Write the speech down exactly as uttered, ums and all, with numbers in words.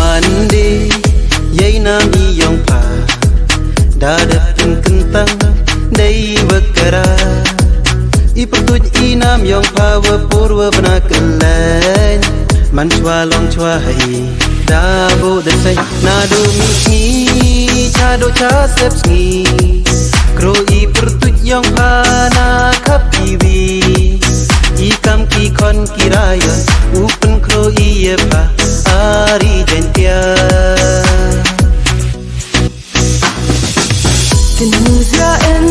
Mande, yei nam i yong pha. Da da pyn kyntang, dei wa kara. I pyrtuit i nam yong pha wa pur wa bna kyllain. Man chwa long chwa hai, da bo da sai. Na do mi sngi, cha do cha sep sngi. Kro i pyrtuit yong pha na khap i wi. I kam ki khon ki rayon, u pyn kro i ye pha, ari Jaintia. Kin muzia in